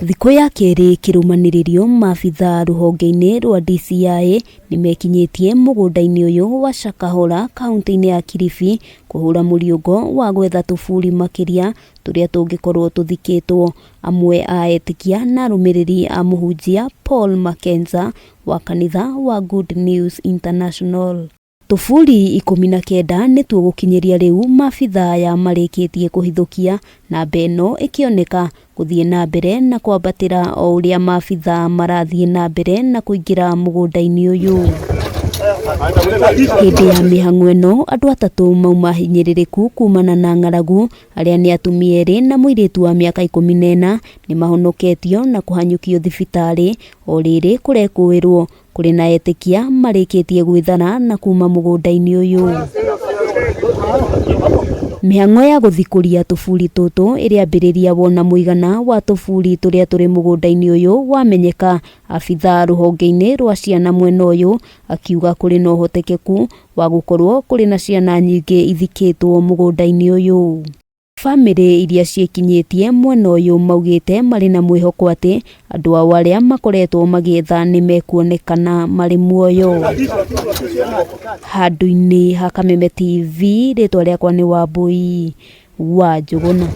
Thikũ ya kerĩ kĩrũmanĩrĩrio maabithaa rũhonge-inĩ rwa DCI nĩmekinyĩtie mũgũnda-inĩ ũyũ wa Shakahola kaunti-inĩ ya Kilifi kũhũra mũriũngo wa gwetha tũburi makĩria tũrĩa tũngĩkorwo tũthikĩtwo. Amwe a etĩkia na arũmĩrĩri a mũhunjia Paul Makenza wa kanitha wa Good News International. Tũburi 19 nĩtuo gũkinyĩria rĩu maabithaa aya marĩkĩtie kũhithũkia, namba ĩno ĩkĩoneka gũthiĩ na mbere na kwambatĩra o ũrĩa maabithaa marathiĩ na mbere na kũingĩra mũgũnda-inĩ ũyũ. Hĩndĩ ya mĩhang'o ĩno andũ atatũ mauma hinyĩrĩrĩku kumana na ng'aragu arĩa nĩ atumia erĩ na mũirĩtu wa mĩaka 14 nĩmahonoketio na kũhanyũkio thibitarĩ o rĩrĩ kũrekũĩrwo kũrĩ na etĩkia marĩkĩtie gwĩthara na kuma mũgũnda-inĩ ũyũ. Mĩhang'o ya gũthikũria tũburi tũtũ ĩrĩambĩrĩria wona mũigana wa tũburi tũrĩa tũrĩ mũgũnda-inĩ ũyũ wamenyeka. Abithaa rũhonge-inĩ rwa ciana mwena ũyũ akiuga kũrĩ na ũhotekeku wa gũkorwo kũrĩ na ciana nyingĩ ithikĩtwo mũgũnda-inĩ ũyũ. Bamĩrĩ iria ciĩkinyĩtie mwena ũyũ maugĩte marĩ na mwĩhoko atĩ andũ ao arĩa makoretwo magĩetha nĩ mekuonekana marĩ muoyo. Handũ-inĩ ha Kameme TV, rĩtwa rĩakwa nĩ Wambui wa Njũgũna.